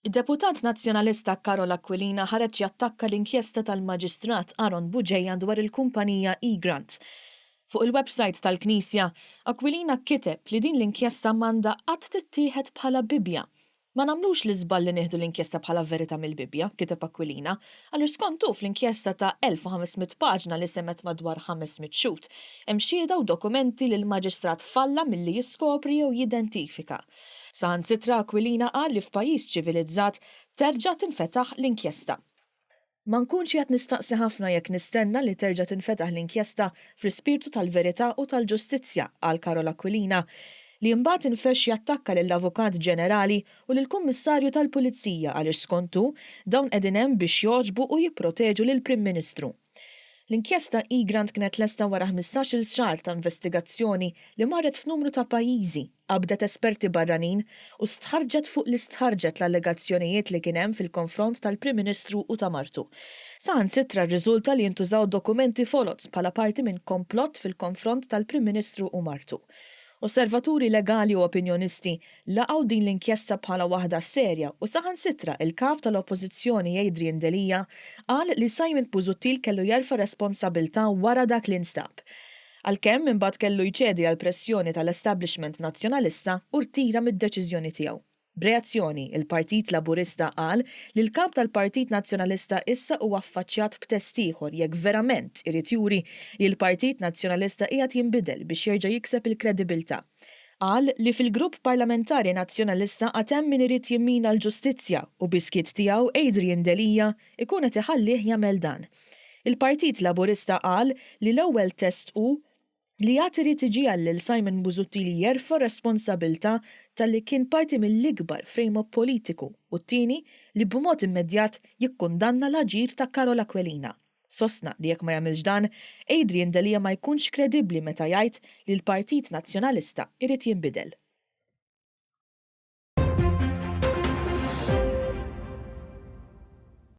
Id-deputat Nazzjonalista Karol Aquilina ħareġ jattakka l-inkjesta tal-Maġistrat Aaron Bugeja dwar il-kumpanija Egrant. Fuq il-websajt tal-Knisja, Aquilina kiteb li din l-inkjesta m'għandha qatt tittieħed bħala Bibbja. Ma nagħmlux l-iżball li nieħdu l-inkjesta bħala verità mill-Bibbja, kiteb Aquilina, għaliex skont hu fl-inkjesta ta' 1,500 paġna li semgħet madwar 500 xhud, hemm xhieda u dokumenti li l-maġistrat falla milli jiskopri jew jidentifika. Saħansitra Aquilina qal li f'pajjiż ċivilizzat terġa' tinfetaħ l-inkjesta. Ma nkunx qiegħed nistaqsi ħafna jekk nistenna li terġa' tinfetaħ l-inkjesta fl-ispirtu tal-verità u tal-ġustizzja, qal Karol Aquilina, li imbagħad infexx jattakka lill-Avukat Ġenerali u lill-Kummissarju tal-Pulizija għaliex skont hu, dawn qegħdin hemm biex jogħġbu u jipproteġu lill-Prim Ministru. L-inkjesta Egrant kienet lesta wara 15-il xahar ta' investigazzjoni li marret f'numru ta' pajjiżi, qabdet esperti barranin u stħarrġet fuq li stħarrġet l-allegazzjonijiet li kien hemm fil-konfront tal-Prim Ministru u ta' martu. Saħansitra rriżulta li intużaw dokumenti foloz bħala parti minn komplott fil-konfront tal-Prim Ministru u martu. Osservaturi legali u opinjonisti laqgħu din l-inkjesta bħala waħda serja u saħansitra il-Kap tal-Oppożizzjoni Adrian Delia qal li Simon Busuttil kellu jerfa' responsabilità wara dak li nstab. Għalkemm imbagħad kellu jċedi għall-pressjoni tal-establishment Nazzjonalista u rtira mid-deċiżjoni tiegħu. B'reazzjoni, il-Partit Laburista qal li l-Kap tal-Partit Nazzjonalista issa huwa affaċċjat b'test ieħor jekk verament irid juri li l-Partit Nazzjonalista qiegħed jinbidel biex jerġa' jikseb il-kredibilità. Qal li fil-Grupp Parlamentari Nazzjonalista għad hemm min irid jimmina l-ġustizzja u bis-skiet tiegħu Adrian Delia jkun qed iħallih jagħmel dan. Il-Partit Laburista qal li l-ewwel test hu li għad irid iġiegħel lil Simon Busuttil jerfa' r-responsabilità talli kien parti mill-ikbar frame-up politiku u t-tieni li b'mod immedjat jikkundanna l-aġir ta' Karol Aquilina. Sostna li jekk ma jagħmilx dan, Adrian Delia ma jkunx kredibbli meta jgħid li l-Partit Nazzjonalista jrid jinbidel.